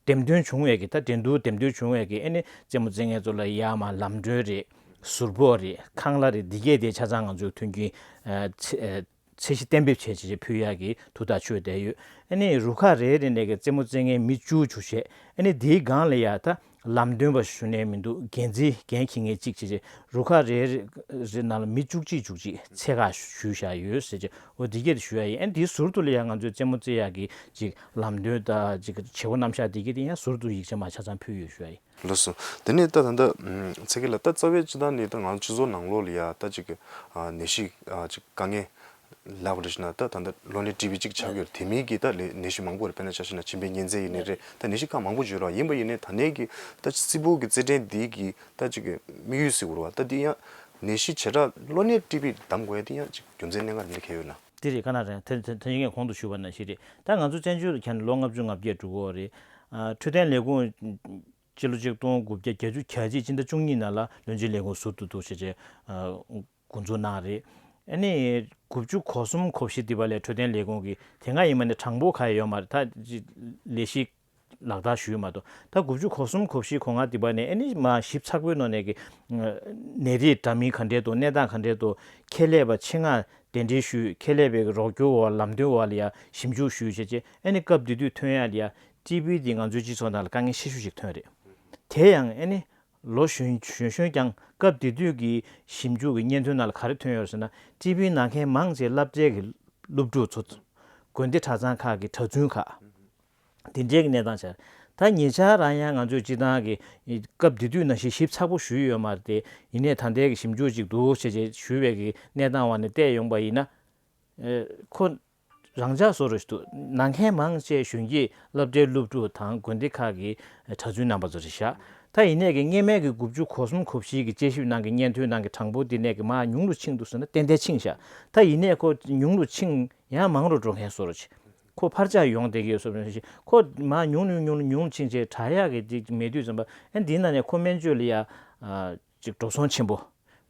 འདེམས་ཐོན་བྱུང་བའི་གི་ད་འགྲན་བསྡུར་འདེམས་ཐོན་བྱུང་བའི་གི་ཨ་ནི་རྩེད་མོ་རྩེད་མཁན་ཚོ་ལ་ཡར་མར་ལམ་གྲོན་རེད། ཟུར་ཕོགས་རེད། ཁང་གླ་རེད། འདི་གས་དེ་ཆ་ཚང་ང་ཚོས་མཐུན་རྐྱེན་ཚད་ཚད་གཞི་གཏན་འབེབས་བྱས་བྱས་ཕུལ་ཡག་གི་ཐུགས་ཐག་ཆོད་བསྡད་ཡོད། ཨ་ནི་རུ་ཁག་རེ་རེ་ནས་གི་རྩེད་མོ་རྩེད་མཁན་མི་བཅུ་བཅུ་བྱས་ཨ་ནི་དེའི་སྒང་ལ་ཡ་ད་ལམ་སྟོན་པ་ཞུ་ནས་མི་འདུག་འགན་འཛིན་འགན་འཁྱེར་མཁན་གཅིག་བྱས་བྱས་རུ་ཁག་རེ་རེ་རེ་ནང་ལ་མི་བཅུ་གཅིག་བཅུ་གཅིག་ཚད་བཀག་ཞུས་བཞག་ཡོད་ཟེར་བྱས། འོ་འདི་སྐད་དུ་ཞུ་ཡ་ཡིན། ཨ་ནི་དེའི་ཟུར་དུ་ལ་ཡང་ང་ཚོས་རྩེད་མོ་རྩེ་ཡག་གི་ཅིག་ལམ་སྟོན་དང་ཅིག་བྱེད་སྒོ་རྣམ་གཞག་འདི་གི་དེ་ཡང་ཟུར་དུ་ཡིག་ཆ་མ་ཆ་ཚང་ཕུལ་ཡོད་ཞུ་ཡ་ཡིན། ལགས་སོ། དེ་ནས་ད་ད་ལྟ་ཚེ་སྐྱིད་ལགས་ད་རྩ་བའི་སྤྱི་བཏང་ནས་ད་ང་ཚོ་སྤྱི་ཚོགས་ནང་ལོགས་ལ་ཡ་ད་ཅིག་གི་ནད་གཞི་ཅིག་དཀའ་ངལ་ལབ་རེད་ཞེ་ན་ད་ད་ལྟ་གློ་ནད་ཊི་བི་ཅིག་ཆགས་ཡོད་དེ་མིན་གི་ད་ནད་གཞི་མང་པོ་རེད། དཔེར་ན་ཆ་བཞག་ན་མཆིན་པའི་གཉན་ཚད་ཡིན་ནའི་རེད། ད་ནད་གཞི་ཁག་མང་པོ་ཡོད་རེད་བ། ཡིན་པ་ཡིན་ནའི་ད་ནས་གི་ད་སི་པོལ་གི་རྩེད་འགྲན་འདི་གི་ད་ཅིག་གི་དམིགས་ཡུལ་ཟེར་དགོས་རེད་བ། ད་འདི་ཡང་ནད་གཞི་བྱེ་བྲག་གློ་ནད་ཊི་བི་བདམས་དགོས་ཡ་འདི་ཡང་ཅིག་རྒྱུ་མཚན་གནད་འགག་རེད་འདྲ་གང་ཡོད་ན། དེ་རེད། ཁ་ན་རེད། ད་ད་ད་ངས་གོང་དུ་ཞུས་པ་ནང་བཞིན་རེད། ད་ང་ཚོ་བཙན་བྱོལ་དུ་ཁྱོན་ལོ་ལྔ་བཅུ་ང་བརྒྱད་འགྲོ་གི་ཡོད་རེད། ཨ་འཕྲོད་བསྟེན་ལས་ཁུངས་སྤྱི་ལོ་ཆིག་སྟོང་དགུ་བརྒྱ་བརྒྱད་ཅུ་གྱ་གཅིག་སྤྱི་ཟླ་བཅུ་གཉིས་ནང་ལ་བློན་ཆེན་ལས་ཁུངས་ཟུར་དུ་འདུག་བྱས་བྱས་ཨ་འགོ་འཛུགས་གནང་རེད། ཨ་ནི་དགུ་བཅུ་གོ་གསུམ་གོ་བཞི་འདི་པ་ལས་འཕྲོད་བསྟེན་ལས་ཁུངས་ཀྱི་དེ་སྔ་ཡིན་པ་ནས་གྲངས་འབོར་ག་ཡོད་མ་རེད། ད་ཅི་ལས་གཞི་ལག་བསྟར་ཞུས་མ་གཏོགས། ད་དགུ་བཅུ་གོ་གསུམ་གོ་བཞི་གོ་ལྔ་འདི་པ་ནས་ཨ་ནི་མ་ཞིབ་ཚགས་པོའི་ནང་ནས་ཀྱི་ནད་རིགས་འདྲ་མིན་ག་འདྲས་འདུག་གནས་སྟངས་ག་འདྲས་འདུག་ཁྱད་ལས་པ་ཆེད་མངགས་གདན་འདྲེན་ཞུས། ཁྱད་ལས་པའི་རོགས་སྐྱོར་འོག་ལམ་སྟོན་འོག་ལ་ཡ་ཞིབ་འཇུག་ཞུས་བྱས་རྗེས་ཨ་ནི་སྐབས་དེ་དུས་ཐོན་ཡ་ལ་ཡ་ཊི་བི་འདི་ང་ཚོའི་སྤྱི་ཚོགས་ནང་ལ་དཀའ་ངལ་ཆེ་ཤོས་ཤིག་ཐོན་རེད། དེ་ཡང་ཨ་ནི་ལོ་གཞོན་གཞོན་གཞོན་ཀྱང་སྐབས་དེ་དུས་ཀྱི་ཞིབ་འཇུག་གི་སྙན་ཐོའི་ནང་ལ་ག་རེ་ཐོན་ཡོད་ཟེར་ན། ཊི་བི་ན་མཁན་མང་ཆེ་སློབ་གྲྭའི་གི་སློབ་ཕྲུག་ཚོ། དགོན་སྡེ་གྲྭ་ཚང་ཁག་གི་གྲྭ་བཙུན་ཁག་དེ་འདྲའི་གི་གནས་སྟངས་ཆགས། ད་ཉེ་ཆར་རང་ཡང་ང་ཚོས་སྤྱི་བཏང་གི་སྐབས་དེ་དུས་ནང་བཞིན་ཞིབ་ཚགས་པོ་ཞུས་ཡོད་མ་རེད་དེ། ཡིན་ནའི་ད་ལྟའི་གི་ཞིབ་འཇུག་ཅིག་འདུག་བྱས་བྱས་ཞུས་པའི་གི་གནས་སྟངས་འོག་ནས་བལྟས་ཡོང་པ་ཡིན་ན། ཨེ་ཁོ་རང་འཇགས་བཟོ་འདྲ་ཞིག་འདུག་ན་མཁན་མང་ཆེ་གཞོན་སྐྱེས་སློབ་གྲྭའི་སློབ་ཕྲུག་དང་དགོན་སྡེ་ཁག་གི་གྲྭ་བཙུན་རྣམ་པ་ཚོ་རེད་ཤག་ད་ཡིན་ནའི་གི་སྔས་མའི་གི་དགུ་བཅུ་གོ་གསུམ་གོ་བཞི་གི་དཔྱད་ཞིབ་ནང་གི་སྙན་ཐོའི་ནང་གི་གྲངས་འབོར་འདི་ནས་གི་མར་ཉུང་རུ་ཕྱིན་འདུག་ཟེར་ན་ཏན་ཏན་ཕྱིན་ཤག་ད་ཡིན་ནའི་ཁོ་ཉུང་རུ་ཕྱིན་ཡང་མང་རུ་འགྲོ་མཁན་བཟོ་འདྲ་ཞིག་ཁོ་འཕར་ཆག་ཡོང་བསྡད་ཀྱི་ཡོད་བཟོ་འདྲ་ཞིག་ཁོ་མར་ཉུང་ཉུང་ཉུང་ཉུང་ཕྱིན་བྱས་དྲག་ཡག་གི་འདི་མེད་དུས་ཙམ་པ། ཨ་འདིའི་ནང་ནས་ཁོ་སྨན་བཅོས་ལ་ཡ་ཨ་ཅིག་འགྲོ་སོང་ཆེན་པོ།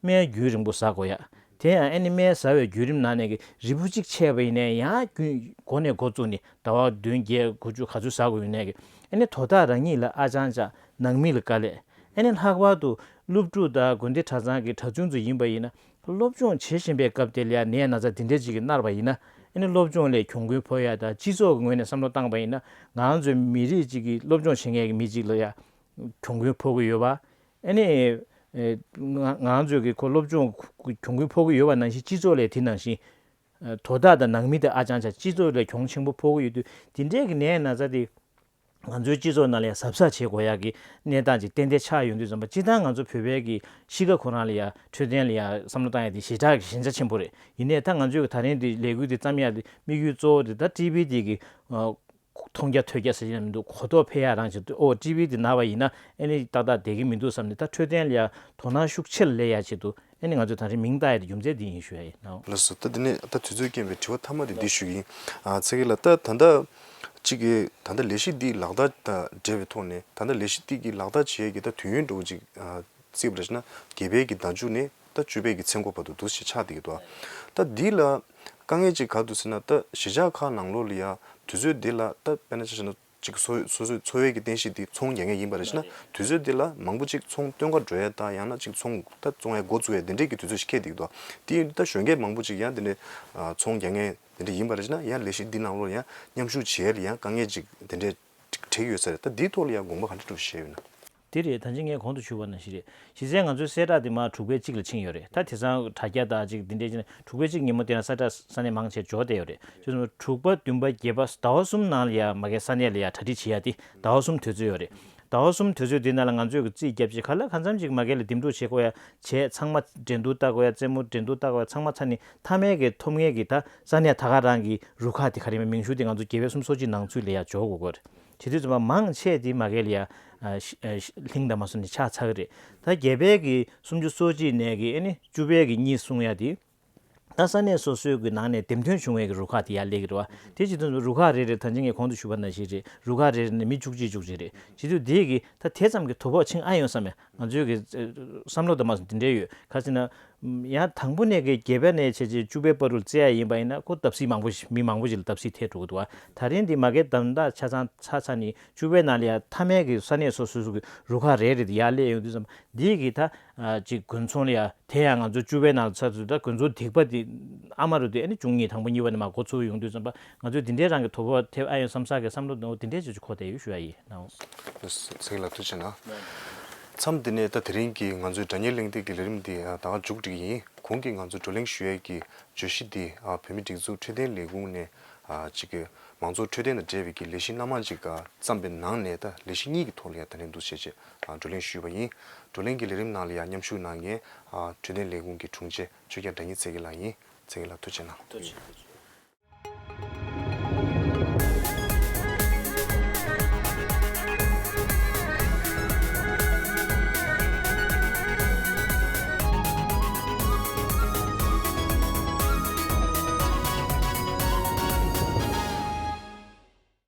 སྨན་རྒྱུན་རིང་པོ་ཟ་དགོས་ཡ། དེ་ཡང་ཨ་ནི་སྨན་ཟ་བའི་བརྒྱུད་རིམ་ནང་ནས་ཀྱི་རིལ་བུ་གཅིག་ཆད་པ་ཡིན་ནའི་ཡང་རྒྱུན་འགོ་ནས་འགོ་བཙུགས་ནས་ཟླ་བ་བདུན་བརྒྱད་དགུ་བཅུ་ག་ཚོད་ཟ་དགོས་ཡིན་ནའི་ཀྱི་ཨ་ནི་དོ་བདག་རང་ཉིད་ལ་ཨ་ཅང་ཅག་ནང་མི་ལ་དཀའ་ལས། ཨ་ནི་ལྷག་པར་དུ་སློབ་ཕྲུག་དང་དགོན་སྡེ་གྲྭ་ཚང་གི་གྲྭ་བཙུན་ཚོ་ཡིན་པ་ཡིན་ན་སློབ་སྦྱོང་བྱེད་བཞིན་པའི་སྐབས་དེ་ལ་ཡང་ནད་ན་ཚ་འདི་འདྲ་ཅིག་གིས་མནར་བ་ཡིན་ན་ཨ་ནི་སློབ་སྦྱོང་ལ་གྱོང་གུན་ཕོག་ཡ་དང་སྤྱི་ཚོགས་ཀྱི་ངོས་ནས་བསམ་བློ་བཏང་པ་ཡིན་ན་ང་ཚོའི་མི་རིགས་ཅིག་གི་སློབ་སྦྱོང་བྱེད་མཁན་གྱི་མི་ཅིག་ལ་ཡང་གྱོང་གུན་ཕོག་གི་ཡོད་པ། ཨ་ནི་ཨེ་ང་ང་ཚོས་ཀྱི་ཁོ་སློབ་སྦྱོང་གྱོང་གུན་ཕོག་གི་ཡོད་པ་ནང་བཞིན་སྤྱི་ཚོགས་ལ་དེ་ནང་བཞིན་ཨ་དོ་བདག་དང་ནང་མི་དང་ཨ་ཅང་ཅག་སྤྱི་ཚོགས་ལ་གྱོང་ཆེན་པོ་ཕོག་གི་ཡོད་དུས་དེ་འདྲའི་གི་ནད་ན་ཚ་དེ་ང་ཚོའི་སྤྱི་ཚོགས་ནང་ལ་ཡང་གཟབ་གཟབ་བྱེད་དགོས་ཡག་གི་གནས་སྟངས་ཅིག་ཏན་ཏན་ཆགས་ཡོང་དུས་ཙམ་པ་སྤྱིར་བཏང་ང་ཚོ་བོད་པའི་གི་གཤིས་ཀ་ཁོ་རང་ལ་ཡང་འཕྲོད་བསྟེན་ལ་ཡང་བསམ་བློ་བཏང་ཡག་དེ་ཞེ་དྲག་གི་ཞན་ཆ་ཆེན་པོ་རེད། ཡིན་ནའི་ད་ང་ཚོས་གི་ད་རིང་འདི་ལས་འགུལ་འདི་བརྩམས་ཡག་དེ་དམིགས་ཡུལ་གཙོ་བོ་དེ་ད་ཊི་བི་དེ་གི་ཨ་མཐོང་རྒྱ་ཐོས་རྒྱ་ཟེར་གྱི་མི་འདུག་གོ་རྟོགས་འཕེལ་ཡག་རང་ཆེད་དུ་ཨོ་ཊི་བི་འདི་ན་བ་ཡིན་ན་ཨ་ནི་ཏག་ཏག་བསྡད་ཀྱི་མི་འདུག་བསམ་ནས་ད་འཕྲོད་བསྟེན་ལ་ཡང་དོ་སྣང་ཤུགས་ཆེ་ལ་སླེབས་ཡག་ཆེད་དུ་ཨ་ནི་ང་ཚོས་ད་རིང་མིང་བཏགས་ཡག་དེ་རྒྱུ་མཚན་དེ་ཡིན་ཞུ་ཡག་ཡིན་ནོ། ལགས་སོ། ད་འདི་ནས་ད་དུས་ཚོད་རྐྱེན་པས་དྲི་བ་མཐའ་མ་དེ་འདི་ཞུ་གི་ཡིན། ཨ་ཚེ་རིང་ལགས་ད་ད་ལྟ་གཅིག་གི་ད་ལྟ་ལས་གཞི་འདི་ལག་བསྟར་དང་འབྲེལ་བའི་ཐོག་ནས་ད་ལྟ་ལས་གཞི་འདི་གི་ལག་བསྟར་བྱེད་ཡག་གི་ད་དུས་ཡུན་འདྲ་བོ་ཅིག་ཨ་བརྩིས་པ་རེད་ན་བརྒྱད་པའི་གི་ཟླ་མཇུག་ནས་ད་བཅུ་པའི་གི་མཚན་འགོ་བར་དུ་འདུག་ཞེས་ཆགས་བསྡད་ཀྱི་འདུག་ད་འདི་ལ་དཀའ་ངལ་ཅིག་ག་རེ་འདུག་ཟེར་ན་ད་གཞིས་ཆགས་ཁག་ནང་ལོགས་ལ་ཡ་དུས་ཚོད་འདི་ལ་ད་དཔེར་ན་ཆ་བཞག་ན་ཅིག་སོ་སོ་སོའི་འཚོ་བའི་གི་རྟེན་གཞི་འདི་ཚོང་རྒྱག་མཁན་ཡིན་པ་རེད་ཟེར་ན་དུས་ཚོད་འདི་ལ་མང་པོ་ཅིག་ཚོང་སྟོན་ག་འགྲོ་ཡ་ད་ཡང་ན་ཅིག་ཚོང་ད་བཙོང་ཡ་འགོ་བཙུགས་ཡ་འདི་འདྲས་ཀྱི་དུས་ཚོད་ཞིག་འཁེལ་བསྡད་ཀྱི་འདུག་དེ་ཡིན་དུས་ད་གཞོན་སྐྱེས་མང་པོ་ཅིག་ཡང་འདི་འདྲས་ཚོང་རྒྱག་མཁན་དེ་འདྲ་ཡིན་པ་རེད་ན་ཡང་ལས་གཞི་འདི་ནང་ལོགས་ཡང་མཉམ་ཞུགས་བྱེད་ཡ་ལ་ཡང་དཀའ་ངལ་ཅིག་དེ་འདྲས་ཅིག་འཕྲད་ཀྱི་ཡོད་ས་རེད། ད་འདིའི་ཐོག་ལ་ཡང་དགོངས་པ་ག་འདྲ་འདྲ་བོ་བཞེས་ཡོད་ན། དེ་རེད། ད་ཅི་ངས་གོང་དུ་ཞུས་པ་ནང་བཞིན་རེད། གཞི་རྩའི་ང་ཚོའི་གསལ་བསྒྲགས་དེ་མར་དྲུག་པའི་གཅིག་ལ་ཕྱིན་ཡོད་རེད། ད་དེང་སང་དྲ་རྒྱ་དང་ཅིག་འདི་འདྲའི་ཅིག་ནས་དྲུག་པའི་གཅིག་ཉིན་མོ་དེ་ཡང་གསལ་བསྒྲགས་ས་གནས་མང་ཆེ་འབྱོར་བསྡད་ཡོད་རེད། བྱས་ཙང་དྲུག་པ་བདུན་པ་བརྒྱད་པ་ཟླ་བ་གསུམ་ནང་ལ་ཡང་མ་གི་ས་གནས་ལ་ཡང་གྲ་སྒྲིག་བྱེད་ཡ་དེ་ཟླ་བ་གསུམ་དུས་ཚོད་ཡོད་རེད། ཟླ་བ་གསུམ་དུས་ཚོད་དེ་ནང་ལ་ང་ཚོས་ཀྱི་རྩིས་རྒྱབ་ཅིག་ག་ལ་གང་འཚམ་ཅིག་མ་གི་ལ་འདེམས་སྒྲུག་བྱེད་དགོས་ཡ་བྱས། ཚང་མ་འགྲན་བསྡུར་ལྟ་དགོས་ཡ། རྩེད་མོ་འགྲན་བསྡུར་ལྟ་དགོས་ཡ། ཚང་མ་ཚར་ནས་མཐའ་མའི་གི་ཐོབ་མཁན་གི་ད་ས་གནས་ད་ག་རང་གི་རུ་ཁག་དེ་ག་རེ་མིང་གཞུང་དེ་ང་ཚོ་བརྒྱད་པའི་གསུམ་སོ་གཅིག་ནང་ཚུད་ལ་ཡ་འཇོག་དགོས་ཀྱི་རེད། བྱེད་དུས་ཙམ་པ་མང་ཆེ་དེ་མ་གི་ལ་ཡ་ཨ་ཤི་ཨ་ཤི་ལྷིང་དང་མ་སོང་ནས་ཆགས་ཚར་གི་རེད། ད་བརྒྱད་པའི་གི་སུམ་ཅུ་སོ་གཅིག་ནས་གི་ཨ་ནི་བཅུ་པའི་གི་གཉིས་གསུང་ཡ་དེ། ད་ས་གནས་སོ་སོའི་གི་ནང་ནས་འདེམས་ཐོན་བྱུང་བའི་གི་རུ་ཁག་དེ་ཡར་སླེབས་ཀྱི་རེད་བ། དེ་བྱེད་དུས་རུ་ཁག་རེ་རེ་ད་ཅི་ངས་གོང་དུ་ཞུས་པ་ནང་བཞིན་རེད། རུ་ཁག་རེ་རེ་ནས་མི་བཅུ་གཅིག་བཅུ་གཅིག་རེད། བྱེད་དུས་དེ་གི་ད་དེ་ཙམ་གྱི་དོ་ཕོག་ཕྱིན་ཨ་ཡོང་བསམ་ཡ། ང་ཚོའི་གི་བསམ་བློ་དང་མ་སོང་དེ་འདྲས་ཡོད། ག་ཟེར་ན་ཡང་དང་པོ་ནས་གི་བརྒྱད་པ་ནས་བྱས་རྗེས་བཅུ་པའི་བར་དུ་བརྩི་ཡ་ཡིན་པ་ཡིན་ན་ཁོ་བརྡབ་གསིག་མང་པོ་ཞིག་མི་མང་པོ་ཞིག་ལ་བརྡབ་གསིག་ཐེབས་འགྲོ་གི་འདུག་བ། ད་རིང་འདི་མ་གི་དམ་དྲག་ཆ་ཚང་ཚར་ཚར་ནས་བཅུ་པའི་ནང་ལ་ཡ་མཐའ་མའི་གི་ས་གནས་སོ་སོ་སོ་གི་རུ་ཁག་རེ་རེ་དེ་ཡར་སླེབས་ཡོང་དུས་ཙམ་འདི་གི་ད་ཅིག་དགོན་ཚོང་ལ་ཡ་དེ་ཡང་ང་ཚོ་བཅུ་པའི་ནང་ཚར་ཚུལ་ད་དགོན་ཚོགས་སྡིག་པ་དེ་ཨ་མ་རུ་དེ་ཨ་ནི་བཅུ་གཉིས་དང་པོ་གཉིས་པ་ནས་མ་འགོ་ཚུགས་ཡོང་དུས་ཙམ་པ་ང་ཚོས་འདི་འདྲའི་རང་གི་དོ་ཕོག་ཐེབས་ཨ་ཡོང་བསམ་ས་གི་བསམ་བློ་འདི་འདྲའི་ཅིག་འཁོར་བསྡད་ཡོད་ཞུ་ཡ་ཡིན་ནའོ། ཚེ་རིང་ལགས་ཐུགས་རྗེ་གནང་། མཚམས་འདི་ནས་ད་དེ་རིང་གི་ང་ཚོའི་སྒྲ་སྙན་གླེང་སྟེགས་ཀྱི་ལས་རིམ་འདི་ད་ག་མཇུག་སྒྲིལ་གྱི་ཡིན། གོང་གི་ང་ཚོ་བགྲོ་གླེང་ཞུ་ཡས་ཀྱི་བརྗོད་གཞི་འདི་བོད་མིའི་སྒྲིག་འཛུགས་འཕྲོད་བསྟེན་ལས་ཁུངས་ནས་ཅིག་གི་མང་ཚོགས་འཕྲོད་བསྟེན་དང་འབྲེལ་བའི་གི་ལས་གཞི་སྣ་མང་ཅིག་བརྩམས་པའི་ནང་ནས་ད་ལས་གཞི་གཉིས་ཀྱི་ཐོག་ལ་ཡང་ད་ལན་འདུག་བྱས་རྗེས་བགྲོ་གླེང་ཞུས་པ་ཡིན། བགྲོ་གླེང་གི་ལས་རིམ་ནང་ལ་ཡང་མཉམ་ཞུགས་གནང་མཁན་འཕྲོད་བསྟེན་ལས་ཁུངས་ཀྱི་དྲུང་ཆེ་ཆོས་རྒྱལ་དགྲ་གཉེན་ཚེ་རིང་ལགས་ཡིན། ཚེ་རིང་ལགས་ཐུགས་རྗེ་གནང་། ཐུགས་རྗེ་ཆེ།